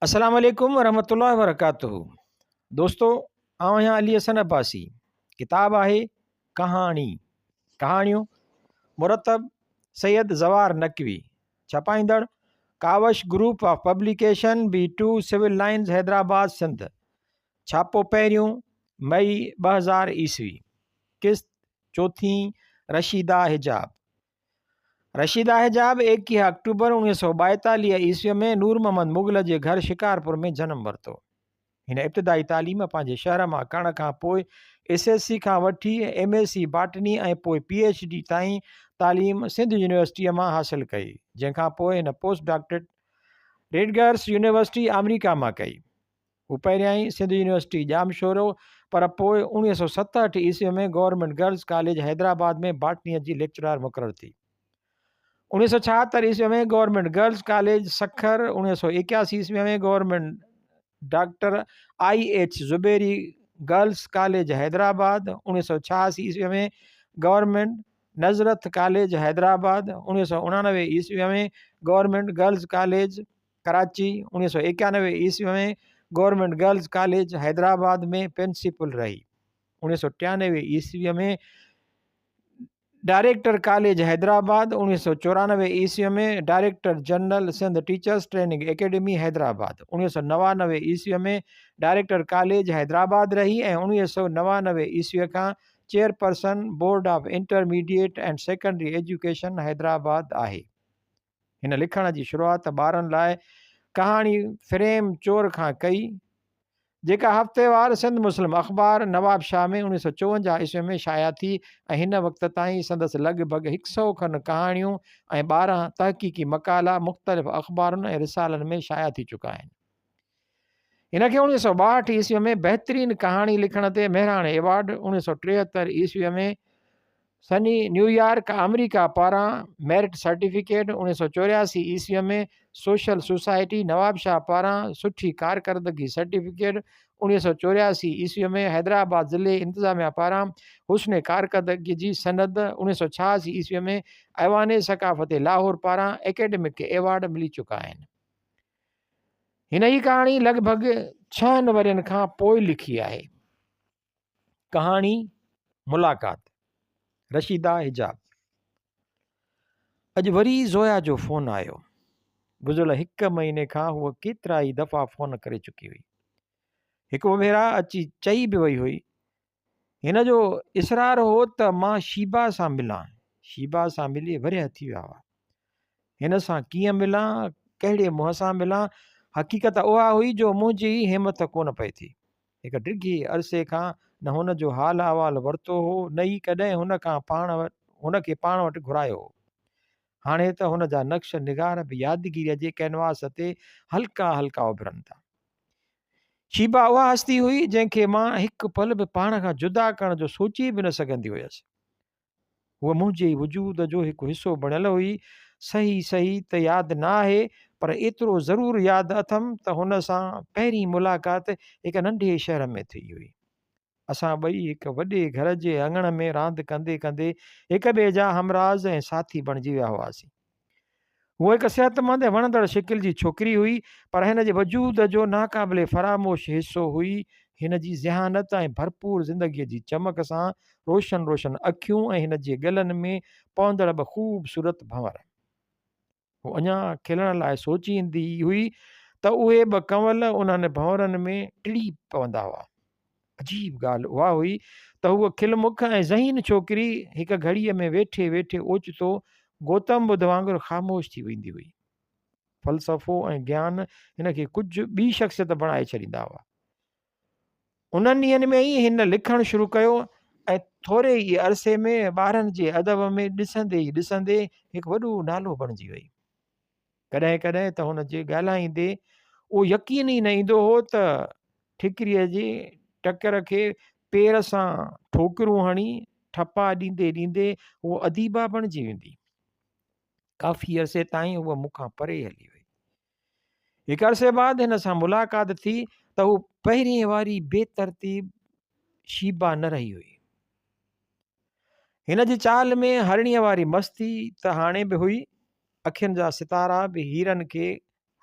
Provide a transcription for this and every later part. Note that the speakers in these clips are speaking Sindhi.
السلام عليڪم ورحمة الله وبرڪاته دوستو آئون آهيان علي حسن عباسي ڪتاب آهي ڪهاڻي ڪهاڻيون مرتب سيد زوار Naqvi ڇپائيندڙ Kawish group of publication B two civil lines Hyderabad Sindh ڇاپو پهريون مئي 2000 عيسوي قسط چوٿين رشيده حجاب رشيد آهيجا به ايڪيهه آڪٽوبر 1942 عيسويء ۾ نور محمد مغل جي گهر شڪارپور ۾ جنم ورتو. هن ابتدائي تعليم پنهنجي شهر مان ڪرڻ کان پوء ايس ايس سي کان وٺي ايم ايس سي باٽني ۽ پوء پي ايڇ ڊي تائين تعليم سنڌ يونيورسٽيء مان حاصل ڪئي، جنهن کان پوء هن پوسٽ ڊاڪٽريٽ ريٽگرس يونيورسٽي آمريڪا مان ڪئي. هو پهريائين سنڌ يونيورسٽي ڄامشورو پر پوء 1967 عيسوي ۾ گورنمينٽ گرلز ڪاليج حيدرآباد ۾ باٽنيء جي ليڪچرار مقرر ٿي. 1976 عيسوي ۾ گورنمينٽ گرلز ڪاليج سکر، 1981 عيسوي ۾ government doctor I H Zuberi girls college Hyderabad, 1986 عيسوي ۾ گورنمينٽ نظرت ڪاليج حيدرآباد، 1989 عيسوي ۾ گورنمينٽ گرلز ڪاليج ڪراچي، 1991 عيسوي ۾ government girls college Hyderabad ۾ principal رهي. 1993 عيسوي ۾ ڊائريڪٽر ڪاليج حيدرآباد، 1994 عيسوي ۾ director general Sindh teachers training academy Hyderabad, 1999 عيسوي ۾ ڊائريڪٽر ڪاليج حيدرآباد رهي ۽ 1999 عيسوي کان chairperson board of intermediate and secondary education Hyderabad آهي. هن لکڻ جي شروعات ٻارن لاء ڪهاڻي فريم چور کان ڪئي، جيڪا هفتيوار سنڌ مسلم اخبار نوابشاهه ۾ 1954 عيسوي ۾ شايع ٿي ۽ هن وقت تائين سندس لڳ ڀڳ هڪ سئو کن ڪهاڻيون ۽ 12 تحقيقي مقالا مختلف اخبارن ۽ رسالن ۾ شايع ٿي چڪا آهن. هن کي 1962 عيسوي ۾ بهترين ڪهاڻي لکڻ تي مهراڻ ايوارڊ، 1973 عيسوي ۾ سني نيويارڪ آمريڪا پاران ميرٽ سرٽيفڪيٽ، 1984 عيسوي ۾ سوشل سوسائٽي نوابشاهه پاران سٺي ڪارڪردگي سرٽيفڪيٽ، 1984 عيسوي ۾ حيدرآباد ضلعي انتظاميا پاران حسن ڪارڪردگي جي سند، 1986 عيسوي ۾ ايوان ثقافت لاهور پاران اڪيڊمڪ ايوارڊ ملي چڪا آهن. هن هي ڪهاڻي لڳ ڀڳ ڇهن ورهين کان پوء لکي آهي. ڪهاڻي ملاقات، رشيده حجاب. اڄ وري زويا جو فون آيو. گذريل هڪ مهيني کان هوء ڪيترائي دفعا فون ڪري چڪي هئي. هڪ ٻه ڀيرا اچي چئي به وئي هئي. هن جو اصرار هو ته مان شيبا سان ملان. شيبا سان ملي ورهيه ٿي ويا هئا. هن سان ڪيئن ملان، ڪهڙي منهن سان ملان، حقيقت اها هئي جو منهنجي همت ڪونه پئي ٿي. هڪ ڊگهي عرصي کان نه هن جو حال احوال ورتو هو نه ئي ڪڏهن هن کان پاڻ هن کي پاڻ وٽ گهرايو هو. هاڻي ته هن جا نقش نگار به يادگيريء جي ڪئنواس تي هلڪا هلڪا اڀرن ٿا. شيبا اها هستي هئي جنهن کي مان هڪ پل به پاڻ کان جدا ڪرڻ جو سوچي به نه سگهندي هيس. هوء منهنجي ئي وجود جو هڪ حصو بڻيل هئي. صحيح صحيح ته ياد نه آهي، پر ايترو ضرور ياد اٿم ته هن سان پهرين ملاقات هڪ ننڍي شهر ۾ ٿي هئي. اسان ٻئي هڪ وڏي گهر جي اڱڻ ۾ راند ڪندي ڪندي هڪ ٻئي جا همراز ۽ ساٿي بڻجي ويا هئاسين. هوء هڪ صحتمند ۽ وڻندڙ شڪل جي ڇوڪري هئي، پر هن جي وجود جو ناقابل فراموش حصو هئي هن جي ذهانت ۽ ڀرپور زندگيء جي چمڪ سان روشن روشن اکيون ۽ هن جي ڳلن ۾ پوندڙ ٻه خوبصورت ڀنور. هوء اڃا کلڻ لاء سوچيندي ئي هئي ته اهي ٻه ڪنول انهن ڀنورن ۾ ٽڙي پوندا هئا. عجيب ڳالهه اها هئي ته هوء کلمک ۽ ذهين ڇوڪري هڪ گهڙيء ۾ ويٺي ويٺي اوچتو گوتم ٻڌ وانگر خاموش ٿي ويندي هئي. فلسفو ۽ گيان هن کي ڪجهه ٻي شخصيت بڻائي ڇڏيندا هئا. انهن ڏينهن ۾ ئي هن لکڻ شروع ڪيو ۽ ٿوري ئي عرصي ۾ ٻارن جي ادب ۾ ڏسندي ئي ڏسندي هڪ وڏو نالو بڻجي وئي. ڪڏهن ڪڏهن ته هن جي ڳالهائيندي اهو يقين ئي نه ايندو هو ته ٺڪريء جي ٽڪر کي پير سان ٺوڪرون هڻي ٺپا ڏيندي ڏيندي هوء اديبه بڻجي ويندي. ڪافي عرصي تائين هوء مون کان پري هلي وئي. هڪ عرصي بعد هن سان ملاقات ٿي ته هوء پهرين واري بي ترتيب شيبا نه رهي هئي. هن جي چال ۾ هرڻيء واري مستي ته هاڻي به هئي. اکين جا ستارا به هيرن کي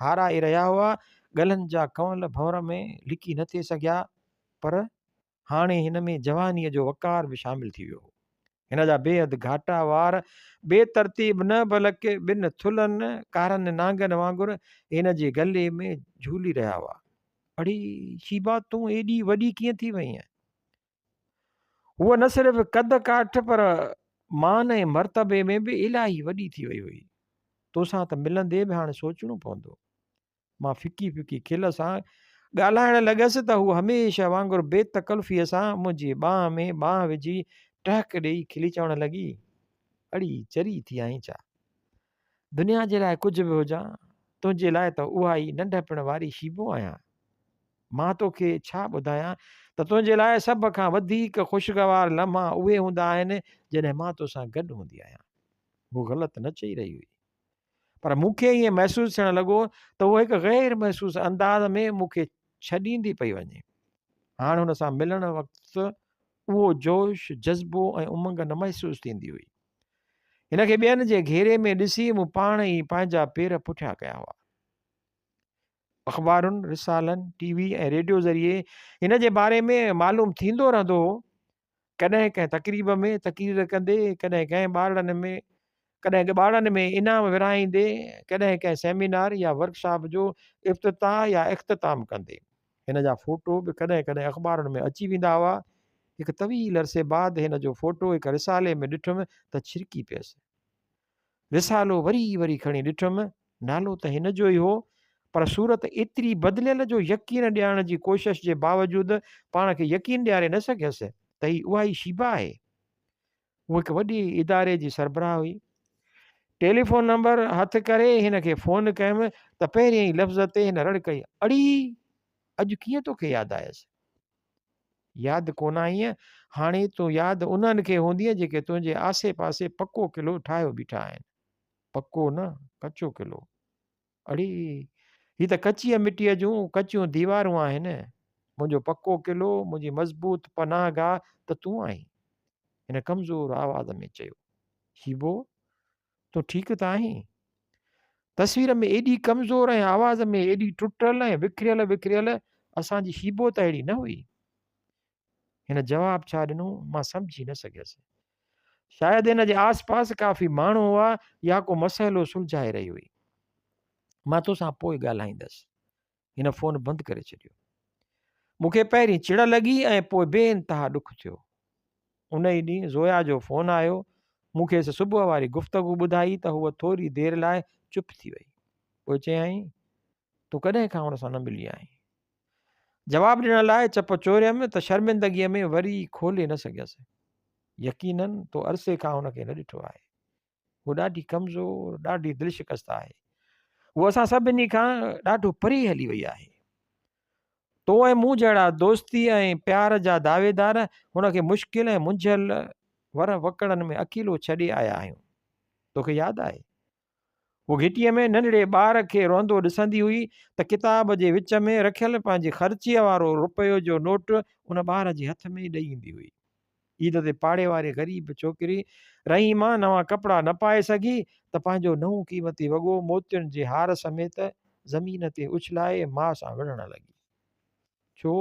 هارائي رهيا هئا. ڳلن جا ڪنول ڀنور ۾ لڪي نه ٿي سگهيا، پر هاڻي هن ۾ جوانيء جو وقار به شامل ٿي ويو هو. هن جا بيحد گهاٽا وار بي ترتيب نه بلڪ ٻن ٿلهن ڪارن نانگن وانگر هن جي گلي ۾ جهولي رهيا هئا. اڙي شيبا تون ايڏي وڏي ڪيئن ٿي وئينء؟ هوء نه صرف قد ڪاٺ پر مان ۽ مرتبي ۾ به الاهي وڏي ٿي وئي هئي. توسان ته ملندي به هاڻي سوچڻو پوندو. مان ڦڪي ڦڪي کل سان ڳالهائڻ لڳس ته هوء هميشه وانگر بي تڪلفيء سان منهنجي ٻانهن ۾ ٻانهن وجهي ٽهڪ ڏيئي کلي چوڻ لڳي، اڙي چري ٿي آهين ڇا؟ دنيا جي لاء ڪجهه به هجان، تنهنجي لاء ته اها ئي ننڍپڻ واري شيبو آهيان. مان توکي ڇا ٻڌايان ته تنهنجي لاء سڀ کان وڌيڪ خوشگوار لمحا اهي هوندا آهن جڏهن مان توسان گڏ هوندي آهيان. هوء غلط نه چئي رهي هئي. پر مون کي ائين محسوس ٿيڻ لڳو ته هوء هڪ غير محسوس انداز ۾ مون کي ڇڏيندي پئي وڃي. هاڻ هن سان ملڻ وقت اهو جوش، جذبو ۽ امنگ نه محسوس ٿيندي هئي. هن کي ٻين جي گهيري ۾ ڏسي مون پاڻ ئي پنهنجا پير پٺيان ڪيا هئا. اخبارن، رسالن، ٽي وي ۽ ريڊيو ذريعي هن جي باري ۾ معلوم ٿيندو رهندو هو. ڪڏهن ڪنهن تقريب ۾ تقرير ڪندي، ڪڏهن ڪنهن ٻارڙن ۾ ڪڏهن ٻارڙن ۾ انعام ورهائيندي، ڪڏهن ڪنهن سيمينار يا ورڪشاپ جو افتتاح يا اختتام ڪندي. هن جا فوٽو به ڪڏهن ڪڏهن اخبارن ۾ اچي ويندا هئا. هڪ طويل عرصي بعد هن جو فوٽو هڪ رسالي ۾ ڏٺم ته ڇرڪي پيس. رسالو وري وري کڻي ڏٺم، نالو ته هن جو ئي هو، پر صورت ايتري بدليل جو يقين ڏيارڻ جي ڪوشش جي باوجود پاڻ کي يقين ڏياري نه سگهيس ته هي اها ئي شيبا آهي. هوء هڪ وڏي اداري جي سربراهه هئي. ٽيليفون نمبر هٿ ڪري هن کي فون ڪيم ته پهرين ئي لفظ تي هن رڙ ڪئي، اڙي! اڄ ڪيئن توکي ياد آيس؟ ياد ڪونه آئينء؟ هاڻي تون ياد انهن کي هوندينء جيڪي تنهنجي آسي پاسي پڪو قلعو ٺاهيو بيٺا آهن. پڪو نه، ڪچو قلعو. اڙي! هي ته ڪچيء مٽيء جون ڪچيون ديوارون آهن. منهنجو پڪو قلعو، منهنجي مضبوط پناهه گاهه ته تون آهين. هن ڪمزور آواز ۾ چيو. شيبو! تون ٺيڪ ته آهين؟ تصوير ۾ ايڏي ڪمزور ۽ آواز ۾ ايڏي ٽٽل ۽ وکريل وکريل اسان جي شيبو ته اهڙي نه هئي. هن جواب ڇا ڏنو مان سمجهي نه سگهيس. شايد هن جي آس پاس ڪافي ماڻهو هئا يا ڪو مسئلو سلجهائي رهي هئي. مان توسان پوء ڳالهائيندس. هن فون بند ڪري ڇڏيو. مون کي پهرين چڙ لڳي ۽ پوء بي انتها ڏک ٿيو. ان ئي ڏينهن زويا جو فون آيو. مون کيس صبح واري گفتگو ٻڌائي ته هوء ٿوري دير لاء چپ ٿي وئي. پوء چيائين، تون ڪڏهن کان هن سان نه ملي آهين؟ جواب ڏيڻ لاء چپ چوريم ته شرمندگيء ۾ وري کولي نه سگهيس. يقيناً تو عرصي کان هن کي نه ڏٺو آهي. هوء ڏاڍي ڪمزور، ڏاڍي دلشڪسته آهي. هوء اسان سڀني کان ڏاڍو پري هلي وئي آهي. تو ۽ مون جهڙا دوستي ۽ پيار جا دعويدار هن کي مشڪل ۽ منجهيل ور وڪڙن ۾ اڪيلو ڇڏي آيا آهيون. توکي ياد آهي؟ هوء گهٽيء ۾ ننڍڙي ٻار کي روئندو ڏسندي هئي ته ڪتاب جي وچ ۾ رکيل پنهنجي خرچيء وارو رپيو جو نوٽ ان ٻار جي هٿ ۾ ڏئي ايندي هئي. عيد تي پاڙي واري غريب ڇوڪري رحيما نوان ڪپڙا نه پائي سگهي ته پنهنجو نئون قيمتي وڳو موتين جي هار سميت زمين تي اڇلائي ماء سان وڙهڻ لڳي. ڇو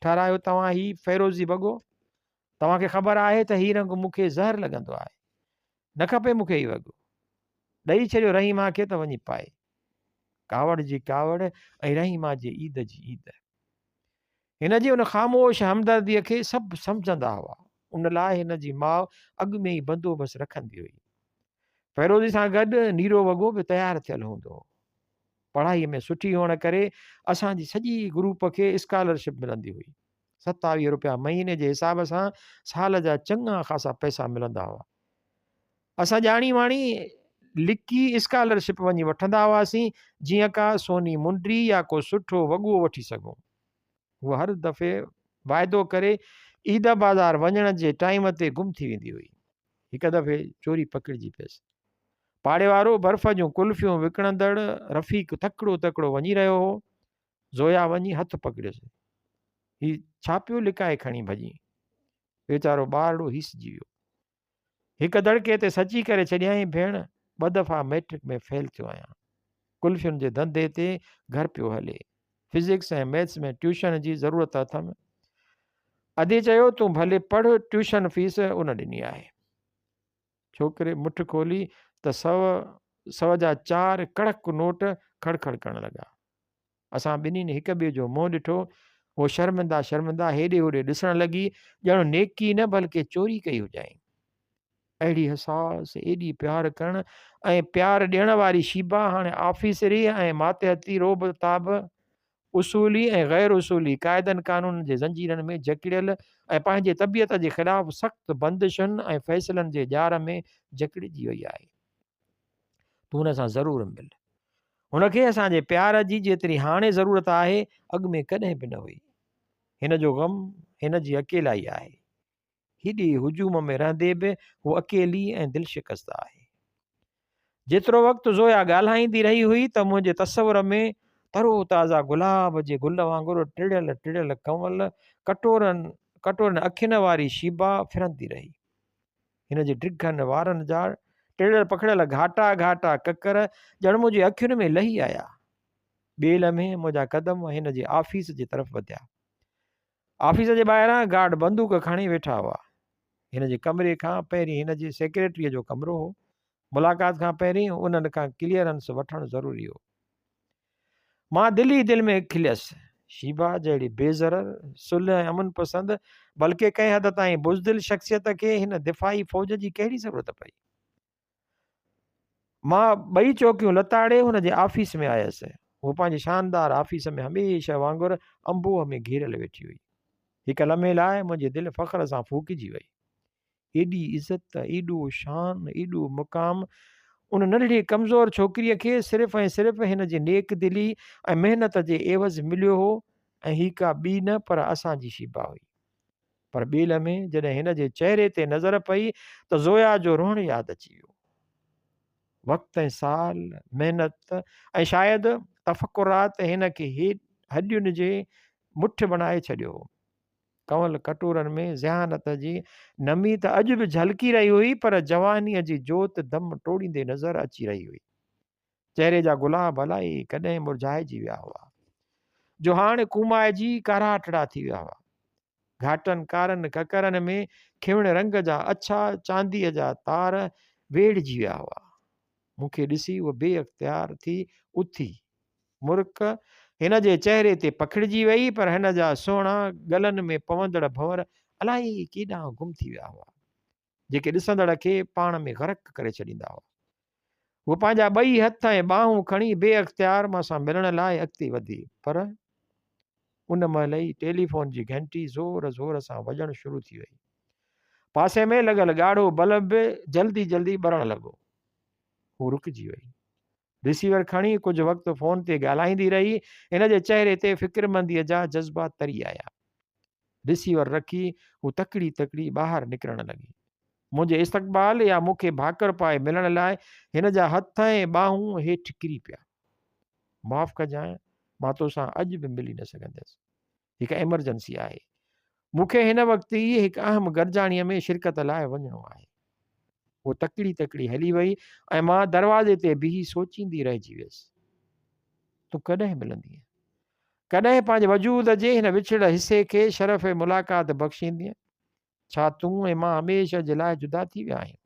ٺهرايو توهان هي فيروزي وڳو؟ توهان کي خبر آهي ته هي رنگ مون کي زهر لڳندو آهي. نه کپي مون کي هي وڳو. ڏئي ڇڏيو رحيما کي ته وڃي پائي. ڪاوڙ جي ڪاوڙ ۽ رحيما جي عيد جي عيد. هن جي ان خاموش همدرديء کي سڀ سمجهندا هئا. ان لاء هن جي ماء اڳ ۾ ئي بندوبست رکندي هئي. فيروزي سان گڏ نيرو وڳو به تيار ٿيل هوندو هو. پڙهائيء ۾ سٺي هئڻ ڪري اسان جي سڄي گروپ کي اسڪالرشپ ملندي هئي. 27 روپيا مهيني جي حساب سان سال جا چڱا خاصا پئسا ملندا هئا. اسان ڄاڻي واڻي لڪي اسڪالرشپ وڃي وٺندا هئاسين جيئن ڪا سوني منڊي يا ڪو سٺو وڳو وٺي سگهون. هوء هر دفعي واعدو ڪري عيد بازار وڃڻ جي ٽائيم تي گم ٿي ويندي هئي. هڪ دفعي چوري پڪڙجي پيس. پاڙي وارو برف جون قلفيون وڪڻندڙ رفيق تڪڙو تڪڙو وڃي رهيو هو. زويا وڃي هٿ پڪڙيس. هي ڇا پيو لڪائي کڻي ڀڄين؟ ويچارو ٻارڙو هيسجي ويو. هڪ دڙڪي تي سچي ڪري ڇڏيائين، ڀيڻ، ٻه دفعا مئٽرڪ ۾ فيل ٿيو آهيان. قلفين جي ڌنڌي تي گهر پيو هلي. فزڪس ۽ ميٿس ۾ ٽيوشن جي ضرورت اٿم. ادي چيو، تون ڀلي پڙهه، ٽيوشن فيس ان ڏني آهي. ڇوڪري مٺ کولي ته سئو سئو جا چار ڪڙڪ نوٽ کڙ کڙ ڪرڻ لڳا. اسان ٻنهين هڪ ٻئي جو منهن ڏٺو. هوء شرمنده شرمنده هيڏي هوڏي ڏسڻ لڳي، ڄڻ نيڪي نه بلڪه چوري ڪئي هجائين. اهڙي حساس، ايڏي پيار ڪرڻ ۽ پيار ڏيڻ واري شيبا هاڻي آفيسري ۽ ماتحتي رعب تاب، اصولي ۽ غير اصولي قاعدن قانونن جي زنجيرن ۾ جڪڙيل ۽ پنهنجي طبيعت جي خلاف سخت بندشن ۽ فيصلن جي ڄار ۾ جڪڙجي وئي آهي. تون هن سان ضرور مل. هن کي اسان جي پيار جي جيتري هاڻي ضرورت آهي، اڳ ۾ ڪڏهن به نه هئي. هن جو غم هن جي اڪيلائي آهي. هيڏي هجوم ۾ رهندي به هوء اڪيلي ۽ دل شڪسته آهي. جيترو وقت زويا ڳالهائيندي رهي هئي ته منهنجي تصور ۾ ترو تازه گلاب جي گل وانگر ٽڙيل ٽڙيل ڪنول ڪٽورن ڪٽورن اکين واري شيبا ڦرندي رهي. هن جي ڊگهن وارن جا ٽڙيل پکڙيل گهاٽا گهاٽا ڪڪر ڄڻ منهنجي اکين ۾ لهي آيا. ٻئي لمحي منهنجا قدم هن جي آفيس جي طرف وڌيا. آفيس جي ٻاهران گارڊ بندوق کڻي ويٺا هئا. هن جي ڪمري کان پهرين هن جي سيڪريٽريء جو ڪمرو هو. ملاقات کان پهرين انهن کان ڪليئرنس وٺڻ ضروري هو. مان دل ئي دل ۾ کليس. شيبا جهڙي بي ضرر، صلح ۽ امن پسند، بلڪه ڪنهن حد تائين بزدل شخصيت کي هن دفاعي فوج جي ڪهڙي ضرورت پئي؟ مان ٻئي چوڪيون لتاڙي هن جي آفيس ۾ آيس. هوء پنهنجي شاندار آفيس ۾ هميشه وانگر انبوهه ۾ گهيريل ويٺي هئي. هڪ لمحي لاء منهنجي دل فخر سان ڦوڪجي وئي. ايڏي عزت، ايڏو شان، ايڏو مقام ان ننڍڙي ڪمزور ڇوڪريء کي صرف ۽ صرف هن جي نيڪ دلي ۽ محنت جي عيوض مليو هو ۽ هي ڪا ٻي نه پر اسان جي شيبا هئي. پر ٻئي لمحي جڏهن هن جي چهري تي نظر پئي ته زويا جو روئڻ ياد اچي ويو. وقت ۽ سال، محنت ۽ شايد تفڪرات هن کي هڏين جي مٺ بڻائي ڇڏيو هو. ڪنول ڪٽورن ۾ ذهانت جي نمي ته اڄ به جهلڪي رهي هئي پر جوانيء جي جوت دم ٽوڙيندي نظر اچي رهي هئي. چهري جا گلاب الائي ڪڏهن مرجهائجي ويا هئا، جو هاڻ ڪومائجي ڪاراٽڙا ٿي ويا هئا. گهاٽن ڪارن ڪڪرن ۾ کيوڻ رنگ جا اڇا چانديء جا تار ويڙهجي ويا هئا. مون کي ڏسي هوء بي اختيار ٿي اٿي. مرڪ هن جي چهري تي پکڙجي ويئي، پر هن جا سهڻا ڳلن ۾ پوندڙ ڀنور الائي ڪيڏانهن گم ٿي ويا هئا. جيڪي ڏسندڙ کي پاڻ ۾ غرق ڪري ڇڏيندا هئا. هوء پنهنجا ٻئي هٿ ۽ ٻانهون کڻي بي اختيار مان سان ملڻ لاء اڳتي وڌي، پر ان مهل ئي ٽيليفون جي گهنٽي زور زور سان وڄڻ شروع ٿي وئي. پاسي ۾ لڳل ڳاڙهو بلب به جلدي جلدي ٻرڻ لڳو. هوء رڪجي وئي. رسيور کڻي ڪجهه وقت فون تي ڳالهائيندي رهي. هن جي چهري تي فڪرمنديء جا جذبا تري آيا. رسيور رکي هوء تڪڙي تڪڙي ٻاهر نڪرڻ لڳي. منهنجي استقبال يا مون کي ڀاڪر پائي ملڻ لاء هن جا هٿ ۽ ٻانهون هيٺ ڪري پيا. معاف ڪجانء، مان توسان اڄ به ملي نه سگهندس. هڪ ايمرجنسي آهي. مون کي هن وقت ئي هڪ اهم گڏجاڻيء ۾ شرڪت لاء وڃڻو آهي. هوء تڪڙي تڪڙي هلي وئي ۽ مان دروازي تي بيهي سوچيندي رهجي ويس. تون ڪڏهن ملندينء؟ ڪڏهن پنهنجي وجود جي هن وڇڙيل حصي کي شرف ملاقات بخشيندينء؟ ڇا تون ۽ مان هميشه جي لاء جدا ٿي ويا آهيون؟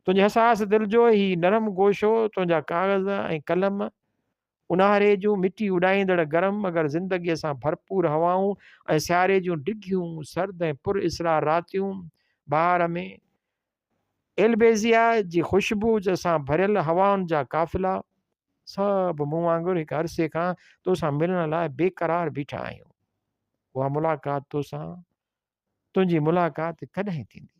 تنهنجي حساس دل جو هي نرم گوشو، تنهنجا ڪاغذ ۽ قلم، اونهاري جون مٽي اڏائيندڙ گرم مگر زندگيء سان ڀرپور هوائون ۽ سياري جون ڊگهيون، سرد ۽ پر اسرار راتيون، بهار ۾ ايلبيزيا جي خوشبوء سان ڀريل هوائن جا قافلا، سڀ مون وانگر هڪ عرصي کان توسان ملڻ لاء بيقرار بيٺا آهيون. اها ملاقات توسان، تنهنجي ملاقات ڪڏهن ٿيندي؟